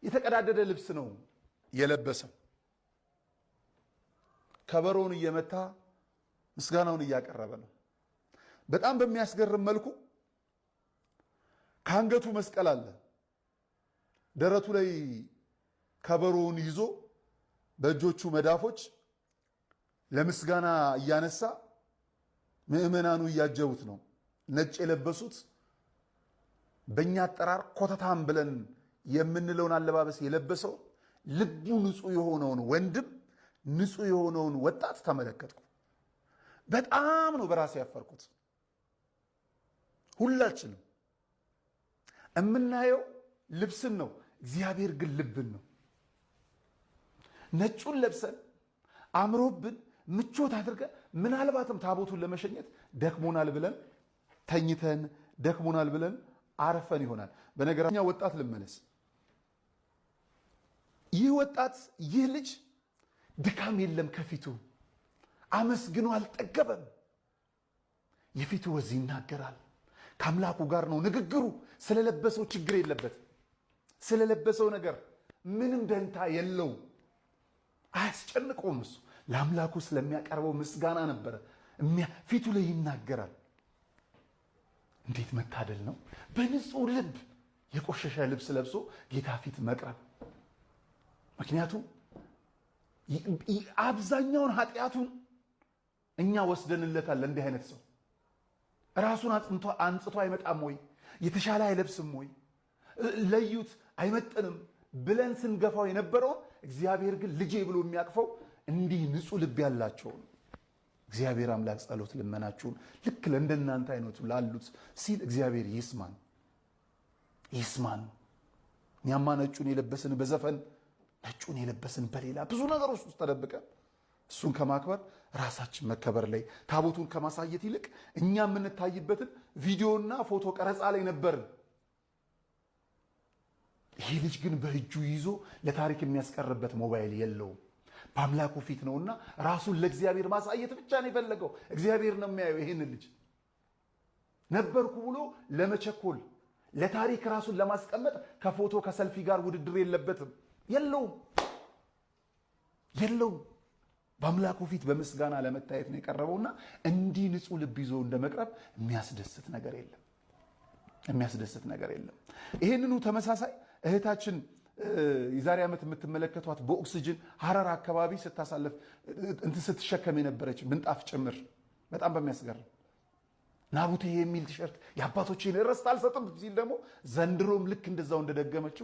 የተቀዳደደ ልብስ ነው የለበሰው። ከበሮውን እየመታ ምስጋናውን እያቀረበ ነው። በጣም በሚያስገርም መልኩ ከአንገቱ መስቀል አለ። ደረቱ ላይ ከበሮውን ይዞ በእጆቹ መዳፎች ለምስጋና እያነሳ ምዕመናኑ እያጀቡት ነው። ነጭ የለበሱት፣ በእኛ አጠራር ኮተታም ብለን የምንለውን አለባበስ የለበሰው፣ ልቡ ንጹሕ የሆነውን ወንድም፣ ንጹሕ የሆነውን ወጣት ተመለከትኩ። በጣም ነው በራሴ ያፈርኩት። ሁላችንም የምናየው ልብስን ነው፣ እግዚአብሔር ግን ልብን ነው። ነጩን ለብሰን አምሮብን ምቾት አድርገን ምናልባትም ታቦቱን ለመሸኘት ደክሞናል ብለን ተኝተን፣ ደክሞናል ብለን አርፈን ይሆናል። በነገራኛ ወጣት ልመለስ። ይህ ወጣት፣ ይህ ልጅ ድካም የለም ከፊቱ፣ አመስግኖ አልጠገበም። የፊቱ ወዝ ይናገራል። ከአምላኩ ጋር ነው ንግግሩ። ስለለበሰው ችግር የለበት። ስለለበሰው ነገር ምንም ደንታ የለው፣ አያስጨንቀውም። እሱ ለአምላኩ ስለሚያቀርበው ምስጋና ነበረ ፊቱ ላይ ይናገራል። እንዴት መታደል ነው! በንጹህ ልብ የቆሸሸ ልብስ ለብሶ ጌታ ፊት መቅረብ። ምክንያቱም አብዛኛውን ኃጢአቱን እኛ ወስደንለታል። እንዲህ አይነት ሰው ራሱን አንጽቶ አይመጣም ወይ? የተሻለ አይለብስም ወይ? ለዩት፣ አይመጥንም ብለን ስንገፋው የነበረውን እግዚአብሔር ግን ልጄ ብሎ የሚያቅፈው እንዲህ ንጹህ ልብ ያላቸው ነው። እግዚአብሔር አምላክ ጸሎት ልመናችሁን ልክ ለእንደናንተ አይነቱ ላሉት ሲል እግዚአብሔር ይስማን፣ ይስማን። እኛማ ነጩን የለበስን በዘፈን፣ ነጩን የለበስን በሌላ ብዙ ነገሮች ውስጥ ተደብቀን እሱን ከማክበር ራሳችን መከበር ላይ፣ ታቦቱን ከማሳየት ይልቅ እኛ የምንታይበትን ቪዲዮና ፎቶ ቀረጻ ላይ ነበርን። ይሄ ልጅ ግን በእጁ ይዞ ለታሪክ የሚያስቀርበት ሞባይል የለውም። በአምላኩ ፊት ነውና ራሱን ለእግዚአብሔር ማሳየት ብቻ ነው የፈለገው። እግዚአብሔር ነው የሚያየው። ይህን ልጅ ነበርኩ ብሎ ለመቸኮል፣ ለታሪክ ራሱን ለማስቀመጥ ከፎቶ ከሰልፊ ጋር ውድድር የለበትም። የለውም፣ የለውም። በአምላኩ ፊት በምስጋና ለመታየት ነው የቀረበውና እንዲህ ንጹህ ልብ ይዞ እንደመቅረብ የሚያስደስት ነገር የለም። የሚያስደስት ነገር የለም። ይህንኑ ተመሳሳይ እህታችን የዛሬ ዓመት የምትመለከቷት በኦክስጅን ሀረር አካባቢ ስታሳልፍ እንትን ስትሸከም የነበረች ምንጣፍ ጭምር፣ በጣም በሚያስገርም ናቡቴ የሚል ቲሸርት፣ የአባቶቼን ርስት አልሰጥም ሲል ደግሞ ዘንድሮም ልክ እንደዛው እንደደገመችው።